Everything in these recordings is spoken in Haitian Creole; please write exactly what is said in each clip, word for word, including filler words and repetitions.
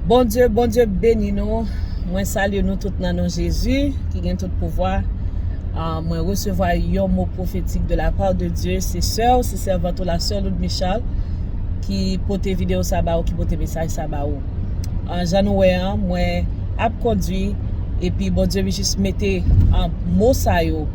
Bondye, Bondye beni nou. Mwen salye nou tout nan non Jezi ki gen tout pouvwa. Ah, mwen resevwa yon mo pwofetik de la part de Dieu. Se sè w, se sèvant ou la sè Loud Michal ki pote videyo sa ba ou, ki pote mesaj sa ba ou. Ah, jan nou wè an, mwen ap kondwi epi Bondye jis mete ah, mo sa yo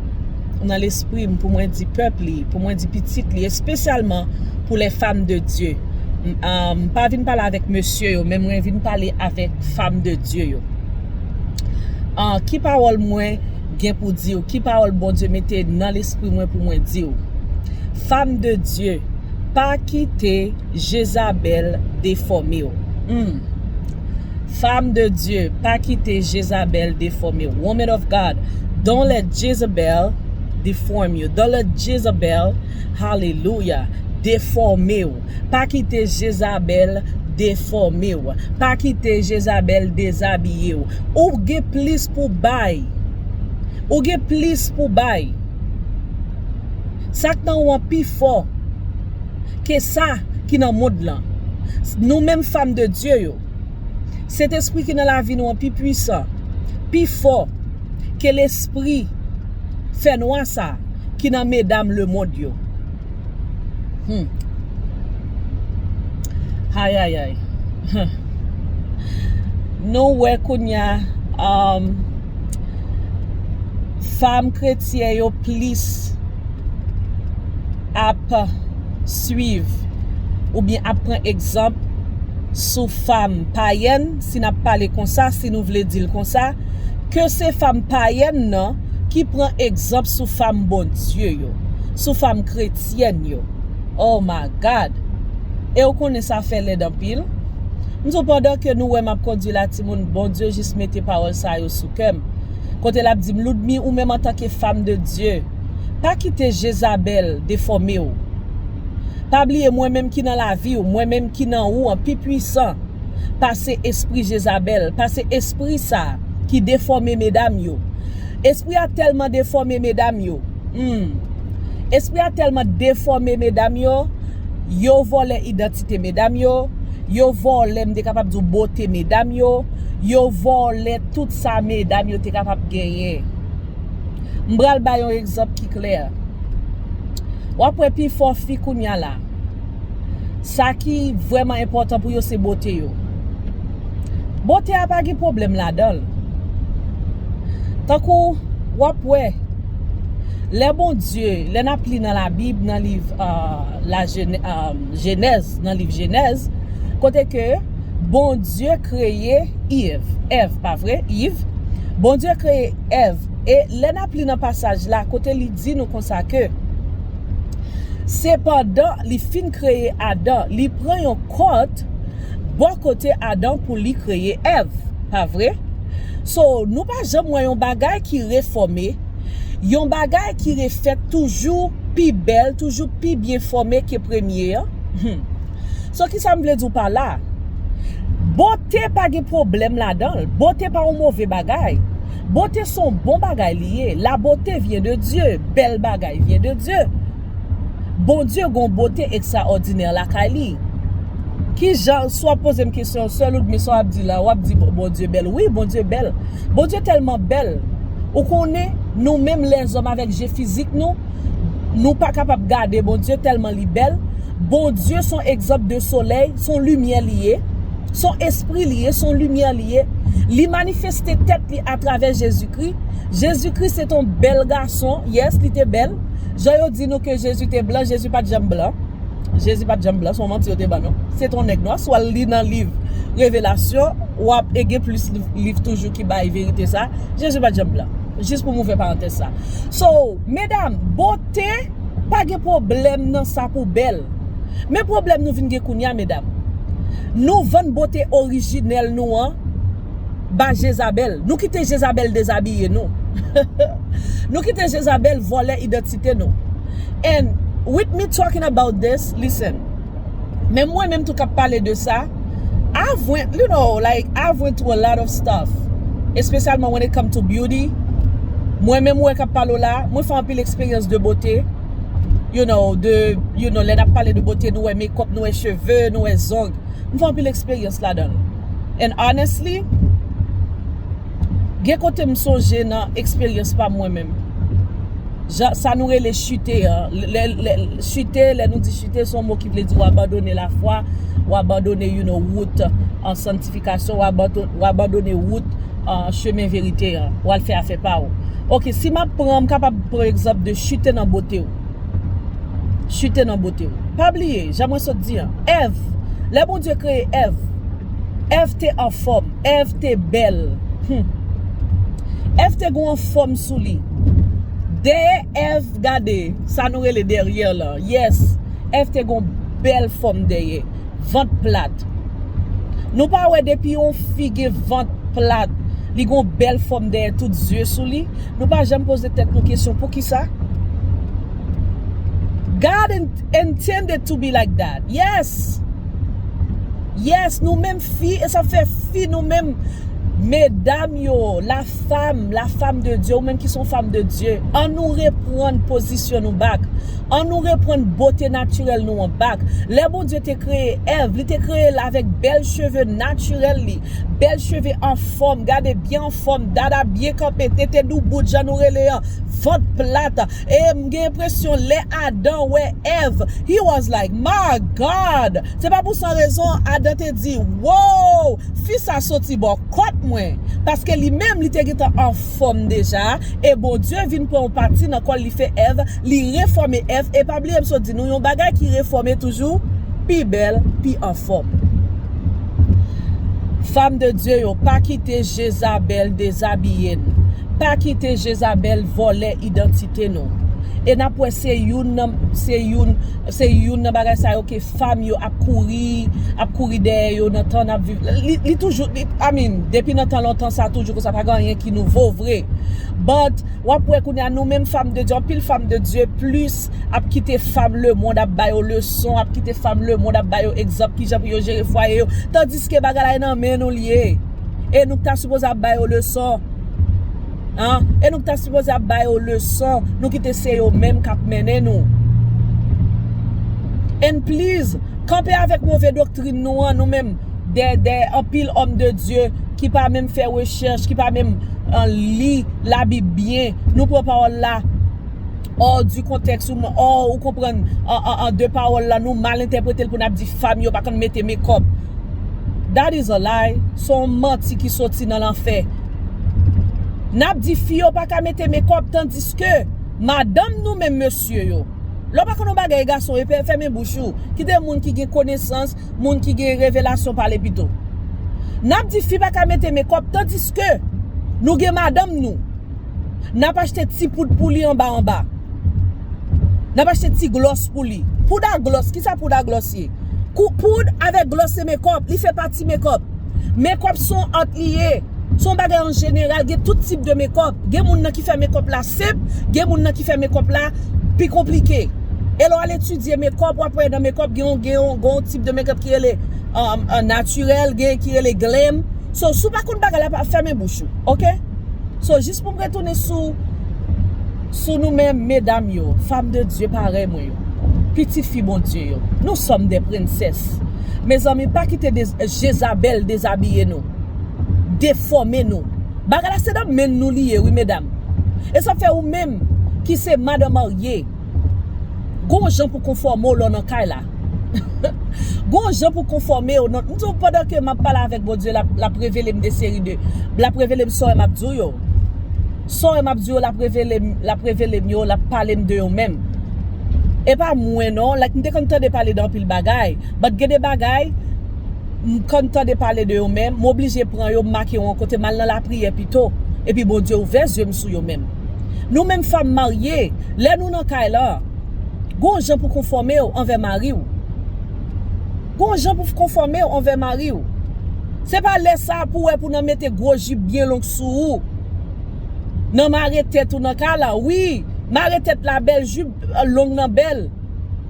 nan lespri m pou mwen di pèp li, pou mwen di pitit li, espesyalman pou les femmes de Dieu. M, ah, m pa vin pale avèk mesye yo, men mwen vin pale avèk femme de Dieu yo. Ah, ki pawòl mwen gen pou di w? Ki pawòl Bondye mete nan lespri mwen pou mwen di w? Femme de Dieu, pa kite Jezabèl defòme w. Hmm. Femme de Dieu, pa kite Jezabèl defòme w. Woman of God, don't let Jezebel deform you. Don't let Jezebel, hallelujah, defòme w. Pa kite Jezabèl defòme w. Pa kite Jezabèl dezabiye w. Ou gen plis pou bay. Ou gen plis pou bay. Sa k nan ou an pi fò ke sa ki nan mond lan. Nou menm femme de Dieu yo, Sentespri ki nan lavi nou an pi pwisan, pi fò ke lespri fènwa sa ki nan medam lemonn yo. Hmm. Ayayay. Nou wè kounye a, um, fanm kretyen yo plis ap swiv oubyen ap pran egzanp sou fanm payèn, si n ap pale konsa, si nou vle di l konsa, ke se fanm payèn nan ki pran egzanp sou fanm Bondye yo, sou fanm kretyèn yo. Oh my God! E w konnen sa fè lèd anpil. M di w, pandan ke nou wè m ap kondwi la, timoun, Bondye jis mete pawòl sa yo sou kè m. Kote l ap di m, Loudmi, ou menm antanke femme de Dieu, pa kite Jezabèl defòme w. Pa bliye mwen menm ki nan lavi w, mwen menm ki nan ou an pi pwisan pase espri Jezabèl, pase espri sa ki defòme medam yo. Espri a tèlman defòme medam yo. Hmm. Espri a tèlman defòme medam yo, yo vòlè idantite medam yo, yo vòlè, m te kapab di w, bote medam yo, yo vòlè tout sa medam yo te kapab genyen. M pral bay yon egzanp ki klè. W ap wè pifò fi kounye a la, sa ki vrèman enpòtan pou yo se bote yo. Bote a pa gen pwoblèm ladan l. Tankou w ap wè, lè Bondye, lè n ap li nan Labib, nan liv, ah, la Jene-, ah, Jenèz, nan liv Jenèz, kote ke Bondye kreye Iv, Èv, pa vre? Iv. Bondye kreye Èv. E lè n ap li nan pasaj la, kote li di nou konsa ke, sepandan li fin kreye Adan, li pran yon kòt bò kote Adan pou li kreye Èv, pa vre? So, nou pa janm wè yon bagay ki refòme, yon bagay ki refèt toujou pi bèl, toujou pi byen fòme ke premye an. Hmm. So, kisa m vle di w pa la? Bote pa gen pwoblèm ladan l. Bote pa yon move bagay. Bote se yon bon bagay li ye. La beauté vient de Dieu. Bèl bagay vyen de Dye. Bondye gon bote ekstraòdinè lakay li. Ki jan, si w ap poze m kesyon, sè Loudmi, sa w ap di la, w ap di, "Bon, Bondye bèl." Wi, Bondye bèl. Bondye tèlman bèl. Ou konnen, nou menm lèzòm avèk je fizik nou, nou pa kapab gade Bondye tèlman li bèl. Bondye se yon egzanp de solèy, se yon limyè li ye, se yon espri li ye, se yon limyè li ye. Li manifeste tèt li atravè Jezikri. Jezikri se te yon bèl gason, yes, li te bèl. Jan yo di nou ke Jezi te blan, Jezi pa t janm blan. Jezi pa t janm blan, se yon manti yo te ban nou. Se te yon nèg nwa, si w al li nan liv Revelasyon, w ap, e gen plis liv, liv toujou ki bay verite sa. Jezi pa t janm blan. Jis pou m ouvè parantèz sa. So, medam, bote, pa gen pwoblèm nan sa pou bèl. Men pwoblèm nou vin gen kounye a, medam. Nou vann bote orijinèl nou an ba Jezabèl. Nou kite Jezabèl dezabiye nou. Nou kite Jezabèl vòlè idantite nou. And with me talking about this, listen. Men mwen menm tou k ap pale de sa, I've went, you know, like, I've went through a lot of stuff, espesyalman when it come to beauty. Mwen menm, mwen k ap pale w la, mwen fè anpil eksperyans de bote. You know, de, you know, lè n ap pale de bote, nou wè makeup, nou wè cheve, nou wè zong. M fè anpil eksperyans ladan l. And honestly, gen kote m sonje nan eksperyans pa m mwen menm. Jan, sa nou rele chite an. Lè, lè, chite, lè nou di chite, se yon mo ki vle di w abandone lafwa, w abandone, you know, wout an santifikasyon, w abandone, w abandone wout an chemen verite an. W al fè afè pa w. Ok, si m ap pran, m kapab pran egzanp de chite nan bote w. Chite nan bote w. Pa bliye, jan mwen sot di an, Èv, lè Bondye kreye Èv, Èv te anfòm, Èv te bèl. Hmm. Èv te gen yon fòm sou li. Dèyè Èv, gade, sa nou rele dèyè lan. Yes, Èv te gen yon bèl fòm dèyè. Vant plat. Nou pa wè depi yon fi gen vant plat, li gen yon bèl fòm dèyè tout zye sou li? Nou pa janm poze tèt nou kesyon poukisa? God in- intended to be like that. Yes. Yes, nou menm fi, e sa fè fi nou menm, medam yo, la femme, la femme de Dieu, ou menm ki se yon femme de Dieu, ann nou reprann pozisyon nou back. Ann nou reprann bote natirèl nou an back. Lè Bondye te kreye Èv, li te kreye l avèk bèl cheve natirèl li, bèl cheve anfòm, gade byen anfòm, dada byen kanpe, tete doubout, jan nou rele an, vant plat. E m gen enpresyon lè Adan wè Èv, he was like, "My God!" Se pa pou san rezon Adan te di, "Wow! Fi sa soti bò kòt mwen." Paske li menm, li te gentan anfòm deja, e Bondye vin pran yon pati nan kò l, li fè Èv, li refòme Èv. E pa bliye, m sot di nou yon bagay ki refòme toujou pi bèl, pi anfòm. Fam de Dye yo, pa kite Jezabèl dezabiye n. Pa kite Jezabèl vòlè idantite nou. E n ap wè se youn nan, se youn, se youn nan bagay sa yo ke fam yo ap kouri, ap kouri dèyè yo nan tan n ap viv. Li, li toujou, li, I mean, depi nan tan lontan sa toujou konsa, pa gen anyen ki nouvo vre. But, w ap wè kounye a nou menm fam de Dye, anpil fam de Dye plis ap kite fam lemonn ap ba yo leson, ap kite fam lemonn ap ba yo egzanp kijan pou yo jere fwaye yo. Tandiske bagay la e nan men nou l ye. E nou k ta sipoze ap ba yo leson. An? E nou k ta sipoze ap ba yo leson. Nou kite se yo menm k ap mennen nou. And please, kanpe avèk move doktrin nou an, nou menm, de, de anpil òm de Dye ki pa menm fè rechèch, ki pa menm, an, li Labib byen. Nou pran pawòl la hors du contexte, ou, ou konprann, an, an, an de pawòl la, nou mal entèprete l pou n ap di fam yo pa konn mete mekòp. That is a lie. Se yon manti ki soti nan lanfè. N ap di fi yo pa ka mete mekòp, tandiske madanm nou menm mesye yo, lè w pa konn yon bagay gason, e fèmen bouch ou. Kite moun ki gen konesans, moun ki gen revelasyon pale pito. N ap di fi pa ka mete mekòp, tandiske nou gen madanm nou. N ap achte ti poud pou li anba anba. N ap achte ti glòs pou li. Poud a glòs, kisa poud a glòs ye? Kou-, poud avèk glòs se mekòp, li fè pati mekòp. Mekòp se yon art li ye. Se yon bagay an jeneral, gen tout tip de mekòp. Gen moun nan ki fè mekòp la senp, gen moun nan ki fè mekòp la pi konplike. E lè w al etidye mekòp, w ap wè nan mekòp, gen yon, gen yon, gen yon tip de mekòp ki rele, um, uh, natirèl, gen ki rele glam. So, si w pa konn bagay la, pa fèmen bouch ou, ok? So, jis pou m retounen sou, sou nou menm, medam yo, fam de Dye parèy mwen yo, pitit fi Bondye yo, nous sommes des princesses. Mezanmi, pa kite de, Jezabèl dezabiye nou, defòme nou. Bagay la se nan men nou li ye, wi, medam. E sa fè ou menm ki se madan marye, gon jan pou konfòme w lè w nan kay la. Gon jan pou konfòme w. Non, m di w, pandan ke m ap pale avèk Bondye, l ap, l ap revele m de seri de, l ap revele m sa w wè m ap di w yo. Sa w wè m ap di w yo, l ap revele m, l ap revele m yo, l ap pale m de yo menm. E pa mwen non, like, m te konn tande pale de anpil bagay, but gen de bagay, m konn tande pale de yo menm, m oblije pran yo, m make yo yon kote, m al nan lapriyè pito. Epi Bondye ouvè zye m sou yo menm. Nou menm fanm marye, lè nou nan kay la, gon jan pou konfòme w anvè mari w. Gon jan pou konfòme w anvè mari w. Se pa lè sa pou wè pou nan mete gwo jip byen long sou ou. Nan mare tèt ou nan kay la, wi, mare tèt la bèl, jip long nan bèl.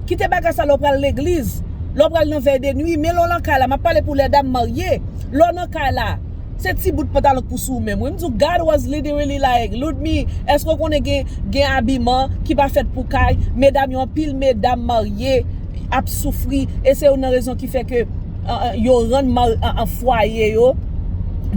Kite bagay sa lè w pral legliz, lè w pral nan vèy de nwi, men lè w nan kay la, m ap pale pou lè dam marye, lè w nan kay la, se ti bout pantalon k pou sou ou menm. Wi, m di w, God was literally like, Ludmi, èske w konnen gen, gen abiman ki pa fèt pou kay? Medam yo, anpil medam marye ap soufri, e se youn nan rezon ki fè ke, an, an, yo rann mar-, an, an fwaye yo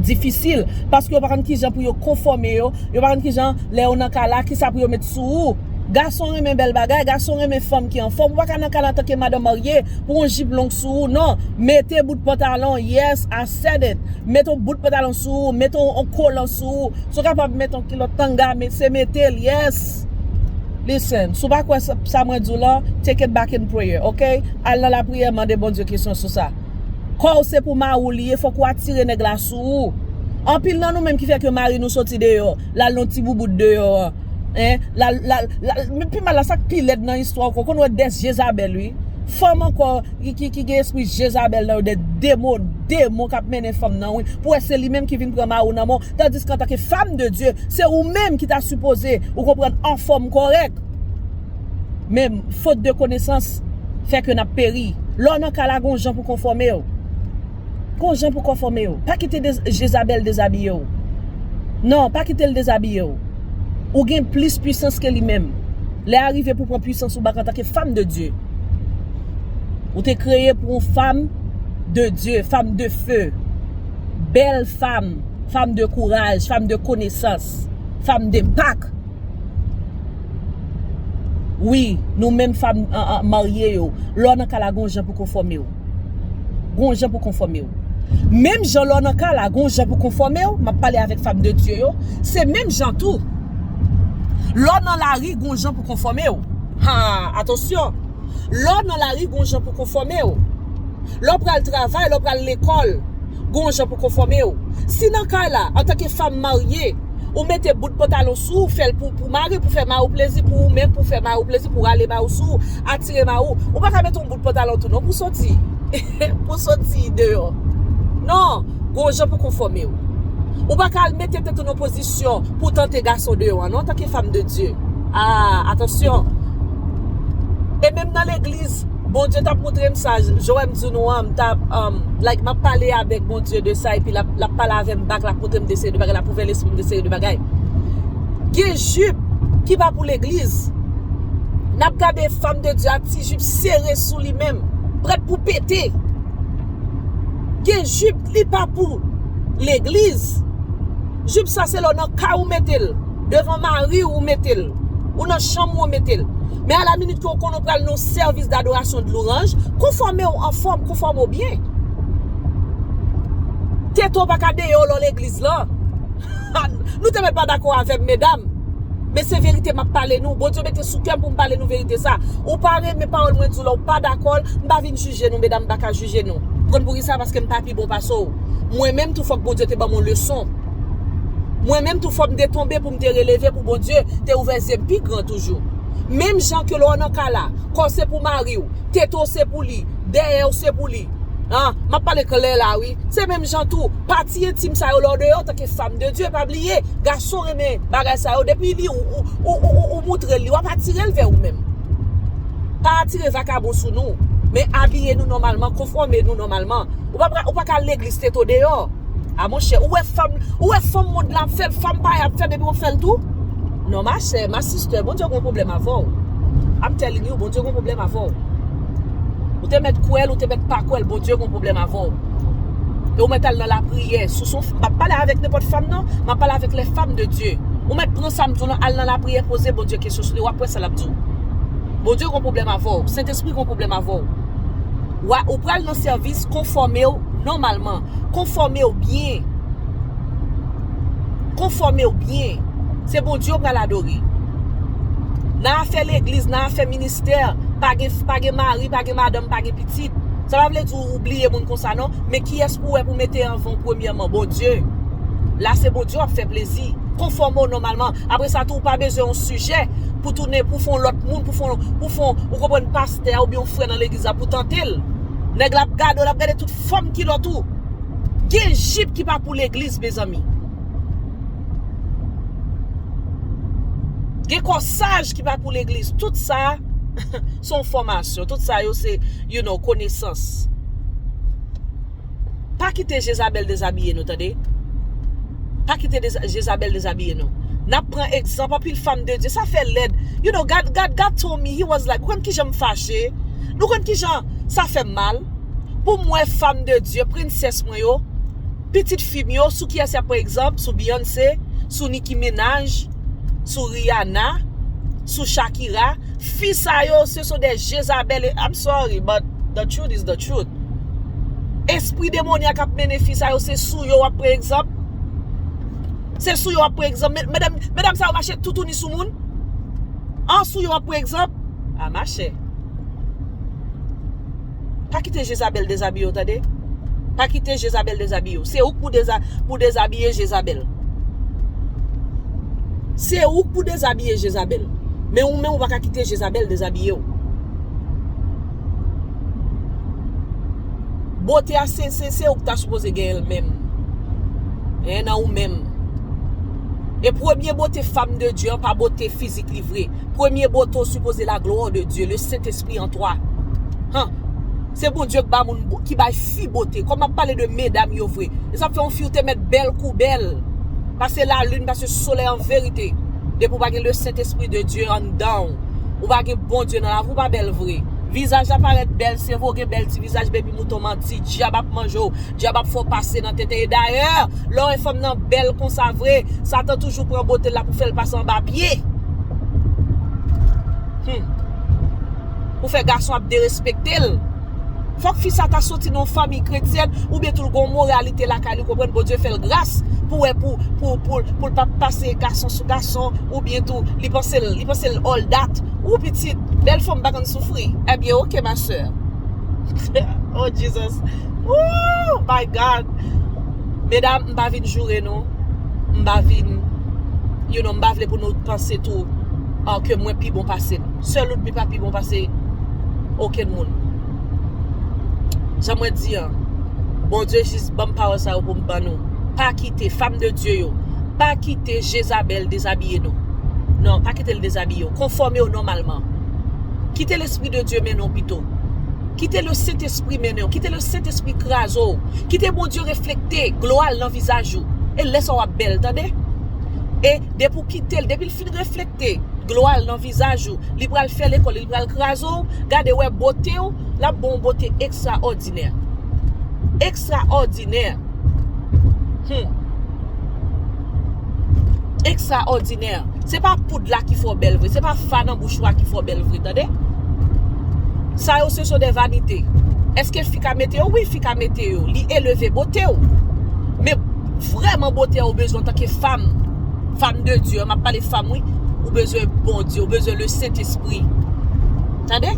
difisil. Paske yo pa konn kijan pou yo konfòme yo. Yo pa konn kijan, lè yo nan kay la, kisa pou yo met sou ou. Gason renmen bèl bagay, gason renmen fanm ki anfòm. Ou pa ka nan kay la antanke madanm marye pou yon jip long sou ou, non. Mete bout pantalon, yes, I said it. Mete yon bout pantalon sou ou, mete yon, yon kolan sou ou. Si w kapab mete yon kilòt tanga, met, se mete l, yes. Listen, si w pa kwè sa, sa mwen di w lan, take it back in prayer, ok? Al nan lapriyè, mande Bondye kesyon sou sa. Kò w se pou mari w li ye, fòk ou atire nèg la sou ou. Anpil nan nou menm ki fè ke mari nou soti deyò, l al nan ti boubout deyò an. Hein? L al, l al, l al, men pi mal la, sa k pi lèd nan istwa, ou konn wè dè Jezabèl, wi. Fanm ankò, ki, ki, ki gen espri Jezabèl nan yo, dè demon, demon k ap mennen fanm nan, wi. Pou wè se li menm ki vin pran mari w nan men w, tandiske antanke fanm de Dye, se ou menm ki ta sipoze, ou konprann, anfòm kòrèk. Men, fot de konesans fè ke n ap peri. Lè w nan kay la, gon jan pou konfòme w. Gon jan pou konfòme w. Pa kite dez-, Jezabèl dezabiye w. Non, pa kite l dezabiye w. Ou gen plis pwisans ke li menm. Lè a rive pou pran pwisans ou bak antanke fanm de Dye. Ou te kreye pou yon fanm de Dye, fanm de fe. Bèl fanm, fanm de kouraj, fanm de konesans, fanm de pak. Wi, nou menm fanm, an, an, marye yo, lè w nan kay la, gon jan pou konfòme w. Gon jan pou konfòme w. Menm jan lè w nan kay la, gon jan pou konfòme w, m ap pale avèk fanm de Dye yo, se menm jan tou. Lè w nan lari, gon jan pou konfòme w. Ha, atansyon. Lè w nan lari, gon jan pou konfòme w. Lè w pral travay, lè w pral lekòl, gon jan pou konfòme w. Si nan kay la, antanke fanm marye, ou mete bout pantalon sou ou, fè l pou, pou mari, pou fè mari w plezi, pou ou menm, pou fè mari w plezi, pou rale mari w sou ou, atire mari w. Ou pa ka mete yon bout pantalon tou non pou soti. Pou soti deyò. Non, gon jan pou konfòme w. Ou pa ka al mete tèt ou nan pozisyon pou tante gason deyò an, non, antanke fanm de Dye. Ah, atansyon. E menm nan legliz, Bondye t ap montre m sa, jan m di nou an, m t ap, um, like, m ap pale avèk Bondye de sa, epi l ap, l ap pale avè m bak, l ap montre m de seri de bagay, l ap ouvè lespri m de seri de bagay. Gen jip ki pa pou legliz. N ap gade fanm de Dye ak ti jip sere sou li menm, prèt pou pete. Gen jip li pa pou legliz. Jip sa se lè w nan kay ou mete l, devan mari w ou mete l, ou nan chanm ou mete l. Men a la minit ke w konnen w pral nan yon sèvis dadorasyon de louranj, konfòme w anfòm, konfòme w byen. Tete w pa ka deyò lè w legliz lan. Nou te mèt pa dakò avè m, medam. Men se verite m ap pale nou. Bondye mete sou kè m pou m pale nou verite sa. Ou pa renmen pawòl mwen di w la, ou pa dakò l, m pa vin jije nou, medam, m pa ka jije nou. Ou konn poukisa? Paske m pa pi bon pase w. Mwen menm tou fòk Bondye te ban m yon leson. Mwen menm tou fòk m te tonbe pou m te releve, pou Bondye te ouvè zye m pi gran toujou. Menm jan ke lè w nan kay la, kò w se pou mari w, tete w se pou li, dèyè w se pou li. An, m ap pale klè la, wi. Se menm jan tou, pati entim sa yo lè w deyò antanke fanm de Dye, pa bliye, gason renmen bagay sa yo. Depi li, ou, ou, ou, ou, ou moutre l li, w ap atire l vè ou menm. Pa atire vakabon sou nou, men abiye nou nòmalman, konfòme nou nòmalman. Ou pa, ou pa ka al legliz tete w deyò. A monchè, ou wè fanm, ou wè fanm mond la ap fè l, fanm paya ap fè l, epi w ap fè l tou? Non, ma chè, ma sister, Bondye gon pwoblèm avè w. I'm telling you, Bondye gon pwoblèm avè w. Ou te mèt kwè l, ou te mèt pa kwè l, Bondye gon pwoblèm avè w. E ou mèt al nan lapriyè. Si w se yon f-, m ap pale avèk nenpòt fanm, non, m ap pale avèk les femmes de Dieu. Ou mèt pran sa m di w lan, al nan lapriyè, poze Bondye kesyon sou li, w ap wè sa l ap di w. Bondye gon pwoblèm avè w. Sentespri gon pwoblèm avè w. Wa, ou pral nan sèvis, konfòme w nòmalman. Konfòme w byen. Konfòme w byen. Se Bondye w pral adore. Nan afè legliz, nan afè ministè, pa gen, pa gen mari, pa gen madanm, pa gen pitit. Sa pa vle di w bliye moun konsa non, men kiyès pou w wè pou mete anvan w premyèman? Bondye. La se Bondye w ap fè plezi. Konfòme w nòmalman. Apre sa tou, ou pa bezwen yon sijè pou tounen, pou fè yon lòt moun, pou fè yon, pou fè yon, ou konprann, pastè a oubyen yon frè nan legliz la pou tante l. Nèg la ap gade w, l ap gade tout fòm kilòt ou. Gen jip ki pa pou legliz, mezanmi. Gen kòsaj ki pa pou legliz. Tout sa, se yon fòmasyon. Tout sa yo, se, you know, konesans. Pa kite Jezabèl dezabiye nou, tande. Pa kite deza-, Jezabèl dezabiye nou. N ap pran egzanp anpil fanm de Dye. Sa fè lèd. You know, God, God, God told me, he was like, ou konn kijan m fache? Nou konn kijan sa fè m mal? Pou m wè fanm de Dye, prensès mwen yo, pitit fi m yo, sou kiyès y ap pran egzanp? Sou Beyoncé, sou Nicki Minaj, sou Rihanna, sou Shakira. Fi sa yo, ce sont des Jezabel. I'm sorry, but the truth is the truth. Espri demonyak ap mennen fi sa yo, se sou yo w ap pran egzanp. Se sou yo w ap pran egzanp. Medam, medam sa yo mache toutouni sou moun. An, sou yo w ap pran egzanp. A, machè. Pa kite Jezabèl dezabiye w, tande. Pa kite Jezabèl dezabiye w. Se ou k pou deza-, pou dezabiye Jezabèl. Se ou k pou dezabiye Jezabèl. Men ou menm ou pa ka kite Jezabèl dezabiye w. Bote a se, se, se ou k ta sipoze genyen l menm. E nan ou menm. E premye bote fanm de Dye an pa bote fizik li vre. Premye bote w sipoze la gloire de Dieu, le Saint-Esprit en toi. Han. Se Bondye k ba moun bo-, ki bay fi bote. Kòm m ap pale de medam yo vre. E sa fè yon fi ou te mèt bèl kou bèl. Pase lalin, pase solèy an verite. Depi w pa gen le Saint-Esprit de Dieu anndan w, ou pa gen Bondye nan lavi w, ou pa bèl vre. Vizaj la parèt bèl, se vre w gen bèl ti vizaj, baby mouton manti, dyab ap manje w, dyab ap fè w pase nan tenten. E dayè, lè w wè fanm nan bèl konsa vre, Satan toujou pran bote l la pou fè l pase anba pye. Hmm. Pou fè gason ap derespekte l. Fòk fi sa ta soti nan yon fanmi kretyèn, oubyen tou l gon moralite lakay li, konprann, Bondye fè l gras pou wè, pou, pou, pou, pou l pa pase gason sou gason, oubyen tou li panse l, li panse l all that. Ou pitit, bèl fanm pa konn soufri. Ebyen, ok, ma sè. Oh, Jesus. Oh, my God. Medam, m pa vin joure nou. M pa vin, you know, m pa vle pou nou panse tou, ah, ke mwen pi bon pase nou. Sèl ou dmi pa pi bon pase okenn moun. Jan mwen di an, Bondye jis ban m pawòl sa yo pou m ban nou. Pa kite, fanm de Dye yo, pa kite Jezabèl dezabiye nou. Non, pa kite l dezabiye w. Konfòme w nòmalman. Kite Lespri de Dye mennen w pito. Kite le Sentespri mennen w. Kite le Sentespri kraze w. Kite Bondye reflekte glwa l nan vizaj ou. E lè sa w ap bèl, tande? E depi w kite l, depi l fin reflekte glwa l nan vizaj ou, li pral fè lekòl, li pral kraze w, gade wè bote w, l ap ba w bote ekstraòdinè. Ekstraòdinè. Hmm. Ekstraòdinè. Se pa poud la ki fè w bèl vre, se pa fa nan bouch ou a ki fè w bèl vre, tande? Sa yo, ce sont des vanités. Èske fi ka mete yo? Wi, fi ka mete yo. Li eleve bote w. Men vrèman bote a ou bezwen antanke fanm, fanm de Dye, m ap pale fanm, wi. Ou bezwen Bondye, ou bezwen le Sentespri. Tande?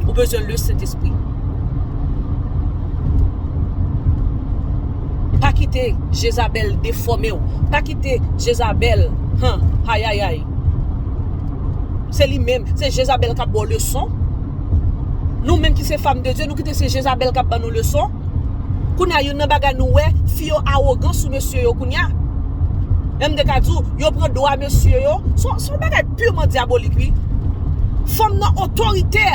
Ou bezwen le Sentespri. Pa kite Jezabèl defòme w. Pa kite Jezabèl, han, ayayay. Se li menm, se Jezabèl k ap ba w leson. Nou menm ki se fanm de Dye, nou kite se Jezabèl k ap ban nou leson. Kounye a, youn nan bagay nou wè, fi yo awogan sou mesye yo kounye a. Menm de ka di w, yo pran dwa mesye yo. Se yon, se yon bagay pirman dyabolik, wi. Fanm nan otoritè.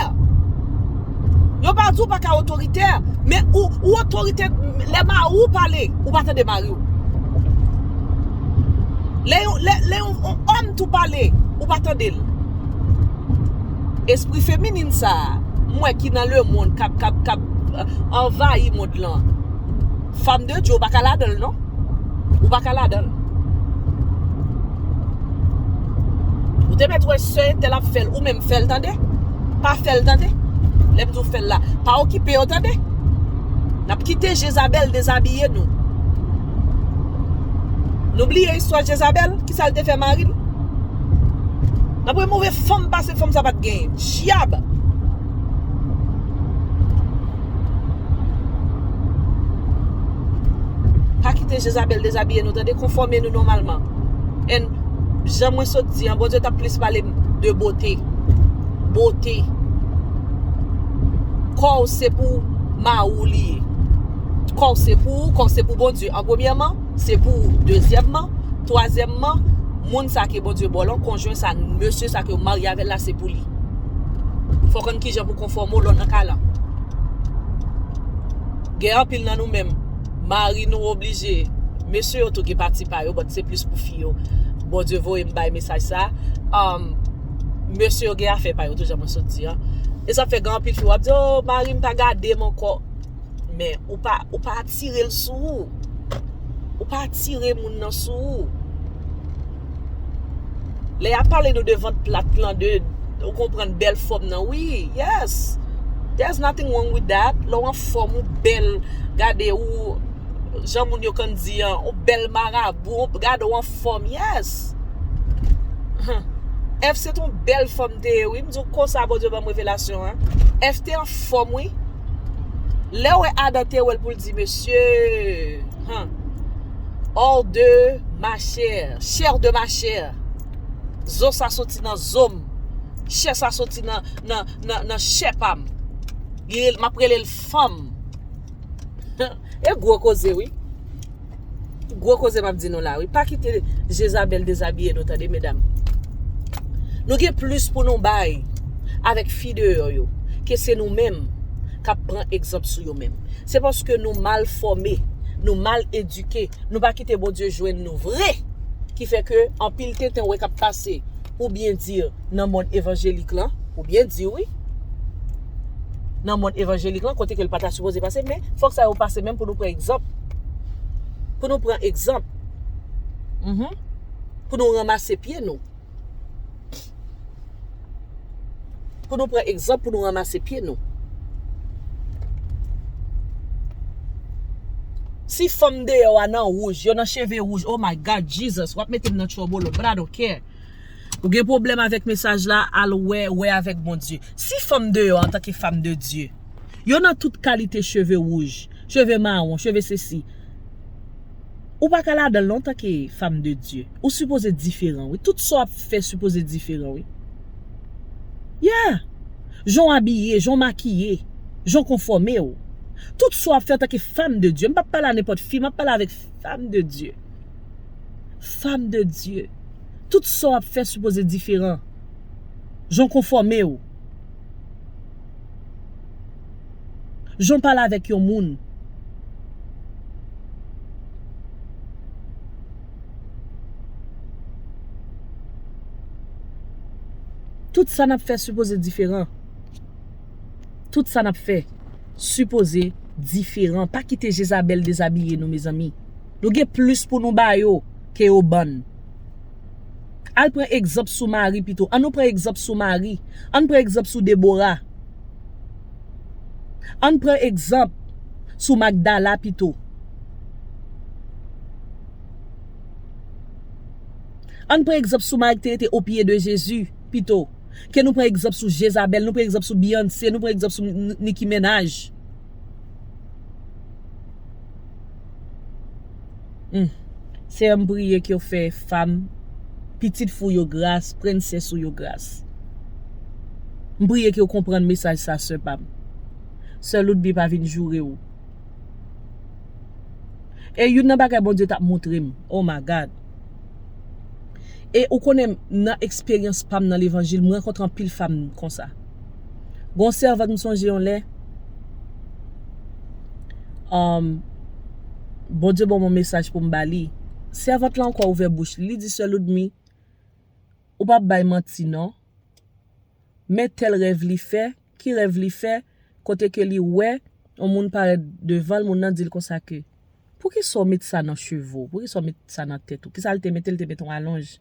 Yo pa di w pa ka otoritè, men ou, ou otoritè, lè mari w pale, ou pa tande mari w. Lè yon, lè, lè yon, yon òm tou pale, ou pa tande l. Espri feminin sa a, m wè ki nan lemonn k ap, k ap, k ap, euh, anvayi mond lan. Fanm de Dye, ou pa ka ladan l, non. Ou pa ka ladan l. Ou te mèt wè sè entèl ap fè l, ou menm fè l, tande. Pa fè l, tande. Lè m di w fè l la, pa okipe yo, tande. N ap kite Jezabèl dezabiye nou. Nou bliye istwa Jezabèl, kisa l te fè mari l? N ap wè move fanm pase fanm sa pa t genyen. Dyab! Pa kite Jezabèl dezabiye nou, tande, konfòme nou nòmalman. And jan mwen sot di an, Bondye t ap plis pale m de bote. Bote. Kò w se pou mari w li ye. Kò w se pou ou, kò w se pou Bondye. An premyèman, se pou ou. Dezyèmman, twazyèmman, moun sa ke Bondye ba w lan, konjwen sa, mesye sa ke w marye avè l la, se pou li. Fòk konn kijan pou konfòme w lè w nan kay lan. Gen anpil nan nou menm, mari nou oblije, mesye yo tou gen pati pa yo, but se plis pou fi yo. Bondye voye m bay mesaj sa. Um, mesye yo gen afè pa yo tou, jan mwen sot di an. E sa fè gen anpil fi w ap di, "Oh, mari m pa gade m ankò." Men ou pa, ou pa atire l sou ou. Ou pa atire moun nan sou ou. Lè y ap pale nou de vant plat lan, de, ou konprann, bèl fòm nan, wi, yes. There's nothing wrong with that. Lè w anfòm, ou bèl, gade ou, jan moun yo konn di an, ou bèl marabou, ou, gade w anfòm, yes. Èv se t on bèl fanm te ye, wi. M di w konsa, Bondye ban m revelasyon an. Èv te anfòm, wi. Lè w wè Adan te wè l pou l di, mesye, han, hors de ma chair, chair de ma chair. Zo sa soti nan zo m. Chè sa soti nan, nan, nan, nan chè pa m. Li rele, m ap rele l fanm. E gwo koze, wi. Gwo koze m ap di nou la, wi. Pa kite Jezabèl dezabiye nou, tande, medam. Nou gen plis pou nou bay avèk fi deyò yo ke se nou menm k ap pran egzanp sou yo menm. Se paske nou mal fòme, nou mal edike, nou pa kite Bondye jwenn nou vre, ki fè ke anpil tenten w wè k ap pase, pou byen di, nan mond evanjelik lan, pou byen di, wi. Nan mond evanjelik lan, kote ke l pa ta sipoze pase, men fòk sa yo pase menm pou nou pran egzanp. Pou nou pran egzanp. Mhm. Pou nou ranmase pye nou. Pou nou pran egzanp, pou nou ranmase pye nou. Si fanm deyò a nan wouj, yo nan cheve wouj, oh my God, Jesus, w ap mete m nan trouble, but I don't care. Ou gen pwoblèm avèk mesaj la, al wè, wè avèk Bondye. Si fanm deyò, antanke fanm de Dye, yo nan tout kalite cheve wouj, cheve mawon, cheve sesi. Ou pa ka ladan l non, antanke fanm de Dye. Ou sipoze diferan, wi. Tout sa w ap fè sipoze diferan, wi. Yeah! Jan w abiye, jan w makiye, jan w konfòme w. Tout sa w ap fè antanke fanm de Dye. M p ap pale a nenpòt fi, m ap pale avèk fanm de Dye. Fanm de Dye. Tout sa w ap fè sipoze diferan. Jan w konfòme w. Jan w pale avèk yon moun. Tout sa n ap fè sipoze diferan. Tout sa n ap fè sipoze diferan. Pa kite Jezabèl dezabiye nou, mezanmi. Nou gen plis pou nou ba yo ke yo ban n. Al pran egzanp sou Mari pito. Ann nou pran egzanp sou Mari. Ann pran egzanp sou Debora. Ann pran egzanp sou Magdala pito. Ann pran egzanp sou Mari ki te rete o pye de Jezi pito ke nou pran egzanp sou Jezabèl, nou pran egzanp sou Beyoncé, nou pran egzanp sou N-, Nicki Minaj. Hmm. Senyè, m priye ke w fè fanm, pitit fi w yo gras, prensès ou yo gras. M priye ke w konprann mesaj sa, sè pa m. Sè Loudby pa vin joure w. E youn nan bagay Bondye t ap montre m. Oh my God. E ou konnen, nan eksperyans pa m nan levanjil, m rankontre anpil fanm konsa. Gon sèvant m sonje yon lè, um, Bondye ban m yon mesaj pou m ba li. Sèvant lan ankò ouvè bouch li, li di, sè Loudmy, ou p ap bay manti non. Men tèl rèv li fè, ki rèv li fè, kote ke li wè yon moun parèt devan l, moun nan di l konsa ke, poukisa w met sa nan cheve w? Poukisa w met sa nan tèt ou? Kisa l te mete? L te mete yon alonj.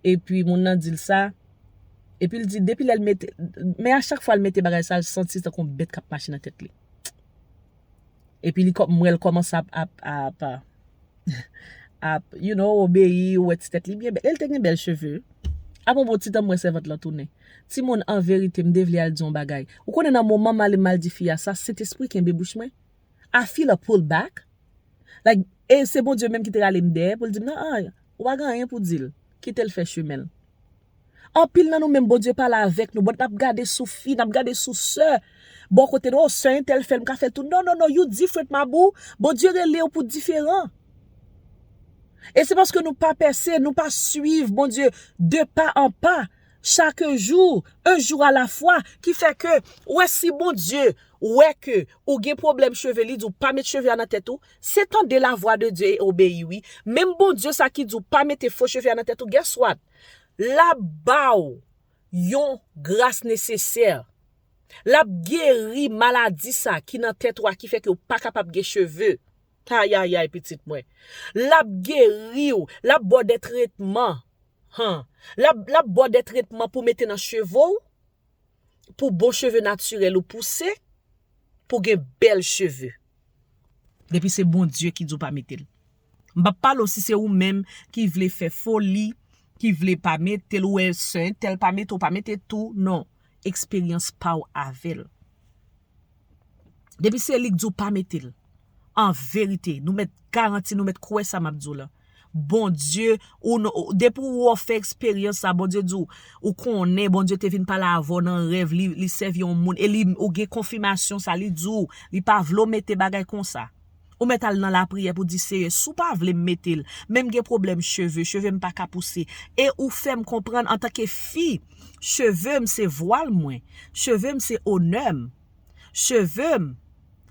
Epi moun nan di l sa, epi l di, depi lè l mete, men a chak fwa l mete bagay sa, l santi tankou yon bèt k ap mache nan tèt li. Epi li kò-, m wè l kòmanse ap, ap, ap, ap, you know, obeyi, ou wè ti tèt li byen bèl. E l te gen bèl cheve. Apre yon bon ti tan, m wè sèvant lan tounen. Timoun, an verite, m te vle al di yon bagay. Ou konnen nan moman m ale m al di fi a sa, Sentespri kenbe bouch mwen. I feel a pull back. Like, e se Bondye menm ki te rale m dèyè pou l di m, nan, an, ou pa gen anyen pou di l. Kite l fè chemen l. Anpil nan nou menm, Bondye pale avèk nou, but n ap gade sou fi, n ap gade sou sè. Bò kote nou, o, sè entèl fè l, m ka fè l tou. Non, non, non, you different, ma boo. Bondye rele w pou diferan. E se paske nou pa pèse, nou pa swiv Bondye de pa an pa, chak jou, un jour à la fois, ki fè ke, ou wè, si Bondye wè ke ou gen pwoblèm cheve, li di w pa met cheve a nan tèt ou, se tande la voix de Dieu e obeyi, wi. Menm Bondye sa ki di w pa mete fo cheve a nan tèt ou, guess what? L ap ba w yon gras nesesè. L ap geri maladi sa ki nan tèt ou a ki fè ke w pa kapab gen cheve. Ayayay, pitit mwen. L ap geri w, l ap ba w de tretman. Han. L ap, l ap ba w de tretman pou mete nan cheve w, pou bon cheve natirèl ou pouse, pou gen bèl cheve. Depi se Bondye ki di w pa mete l. M p ap pale w si se ou menm ki vle fè foli, ki vle pa mete l, ou wè sè entèl pa mete, ou pa mete tou, non. Eksperyans pa w avè l. Depi se li k di w pa mete l. An verite, nou mèt garanti, nou mèt kwè sa m ap di w la. Bondye, ou, n- ou- depi ou fè eksperyans sa, Bondye di w, ou konnen Bondye te vin pale avè w nan rèv, li, li sèvi yon moun, e li, ou gen konfimasyon sa, li di w, li pa vle w mete bagay konsa. Ou mèt al nan lapriyè pou di, Seyè, si w pa vle m mete l, men m gen pwoblèm cheve, cheve m pa ka pouse. E ou fè m konprann antanke fi, cheve m se vwal mwen, cheve m se onè m, cheve m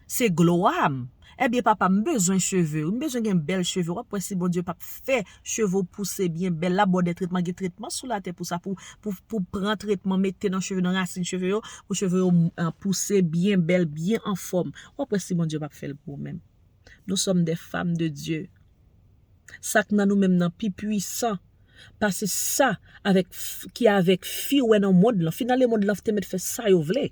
se glwa m. Ebyen, papa, m bezwen cheve, m bezwen gen bèl cheve. W ap wè si Bondye p ap fè cheve w pouse byen bèl, l ap ba w de tretman, gen tretman sou latè pou sa, pou, pou, pou pran tretman, mete nan cheve, nan rasin cheve yo, pou cheve yo, ah, pouse byen bèl, byen anfòm. W ap wè si Bondye p ap fè l pou ou menm. Nous sommes des femmes de Dieu. Sa k nan nou menm nan pi pwisan pase sa avèk f- ki avèk fi ou wè nan mond lan. Fi nan lemonn lan te mèt fè sa yo vle.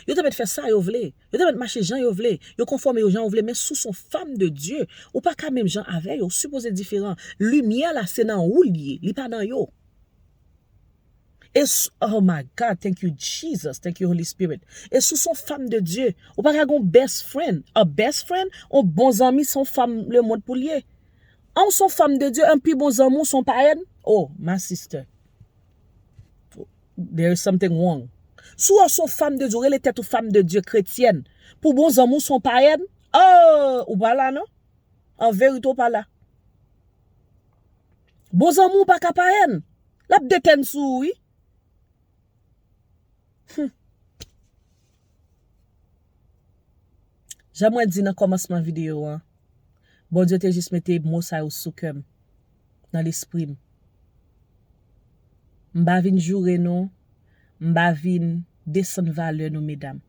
Yo te mèt fè sa yo vle. Yo te mèt mache jan yo vle. Yo konfòme yo jan yo vle. Men si w se yon fanm de Dye, ou pa ka menm jan avè yo. Ou sipoze diferan. Limyè la se nan ou l ye. Li pa nan yo. E s- oh my God, thank you Jesus, thank you Holy Spirit. E si w se yon fanm de Dye, ou pa ka gen yon best friend. A best friend, yon bon zanmi se yon fanm lemonn pou l ye. An w se yon fanm de Dye, an pi bon zanmi w se yon payèn. Oh, my sister. There is something wrong. Si w se yon fanm de Dye, ou rele tèt ou fanm de Dye kretyèn. Pou bon zanmi w se yon payèn, oh, ou pa la non. An verite, ou pa la. Bon zanmi w pa ka payèn. L ap detèn sou ou, wi. Hmm. Jan mwen di nan kòmansman videyo an, Bondye te jis mete mo sa yo sou kè m, nan lespri m. M pa vin joure nou, m pa vin desann valè nou, medam.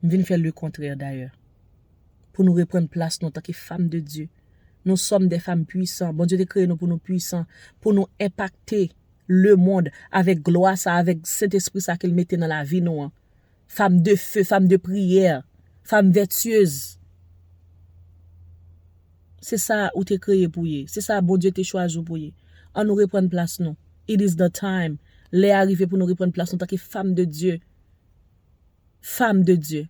M vin fè le kontrè, dayè. Pou nou reprann plas nou antanke fanm de Dye. Nous sommes des femmes puissantes. Bondye te kreye nou pou nou pwisan, pou nou enpakte lemonn avèk glwa sa, avèk Sentespri sa ke l mete nan lavi nou an. Fanm de fe, fanm de priyè, fanm vètyez. Se sa ou te kreye pou ye. Se sa Bondye te chwazi w pou ye. Ann nou reprann plas nou. It is the time. Lè a rive pou nou reprann plas nou antanke fanm de Dye. Fanm de Dye.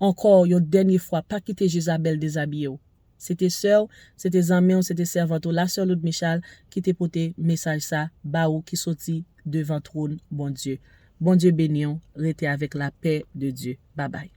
Ankò yon dènye fwa, pa kite Jezabèl dezabiye w. Se te sè w, se te zanmi w, se te sèvant ou, la sè Loud Michal ki te pote mesaj sa ba ou ki soti devan twòn Bondye. Bondye beni w, rete avèk lapè de Dye. Babay.